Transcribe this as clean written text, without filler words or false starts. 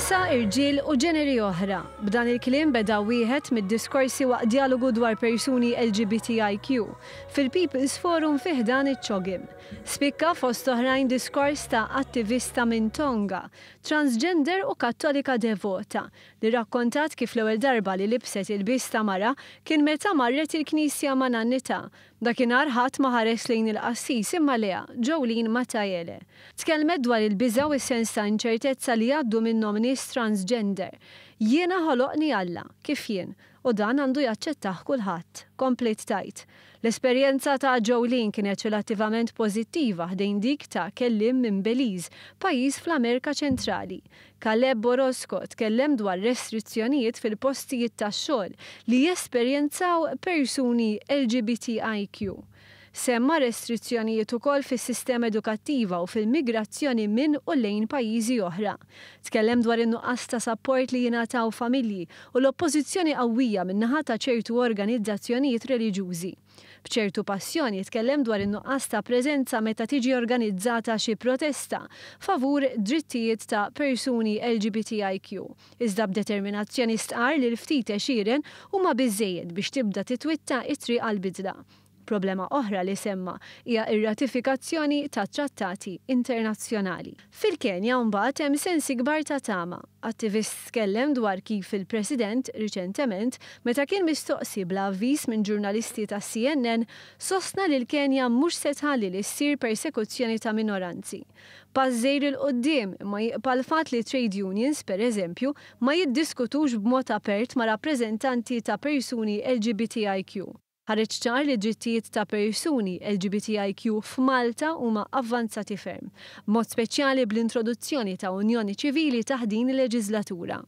Nisa, irġiel u ġeneri oħra. B'dan il-kliem beda wieħed mid-diskorsi waqt djalogu dwar persuni LGBTIQ fil-People's Forum fi ħdan iċ-CHOGM. Spikka fost oħrajn diskors ta' attivista minn Tonga, transgender u Kattolika devota, li rrakkontat kif l-ewwel darba li libset ilbies ta' mara kien meta marret il-knisja ma' nannitha. Dakinhar ħadd ma ħares lejn il-qassis imma lejha, Jolene Mataele. Tkellmet dwar il-biża' u s-sens ta' inċertezza li jgħaddu minnhom nies transgender. Jiena ħoloqni Alla, kif jien, u dan għandu jaċċettah kulħadd, kompliet tgħid. L-esperjenza ta' Jolene kienet relattivament pożittiva ħdejn dik ta' kelliem minn Belize, pajjiż fl-Amerika Ċentrali. Caleb Orozco tkellem dwar restrizzjonijiet fil-postijiet tax-xogħol li jesperjenzaw persuni LGBTIQ. Semma restrizzjonijiet ukoll fis-sistema edukattiva u fil-migrazzjoni minn u lejn pajjiżi oħra. Tkellem dwar in-nuqqas ta' sapport li jingħataw familji u l-oppożizzjoni qawwija min-naħa ta' ċertu organizzazzjonijiet reliġjużi. B'ċertu passjoni tkellem dwar in-nuqqas ta' preżenza meta tiġi organizzata xi protesta favur drittijiet ta' persuni LGBTIQ, iżda b'determinazzjoni stqarr li l-ftit għexieren huma biżżejjed biex tibda titwitta t-triq għall-bidla. Problema oħra li semma hija r-ratifikazzjoni ta' trattati internazzjonali. Fil-Kenja mbagħad hemm sens ikbar ta' tama. Attivist tkellem dwar kif il-President, riċentement, meta kien mistoqsi bla avviż minn ġurnalisti tas-CNN, sostna li l-Kenja mhux se tħalli li ssir persekuzzjoni ta' minoranzi. Pass żgħir 'il quddiem, imma jibqa' l-fatt li trade unions, per eżempju, ma jiddiskutux b'mod apert ma' rappreżentanti ta' persuni LGBTIQ. Ħareġ ċar li d-drittijiet ta' persuni LGBTIQ f'Malta huma avvanzati ferm, b'mod speċjali bl-introduzzjoni ta' Unjoni Ċivili taħt din il-leġiżlatura.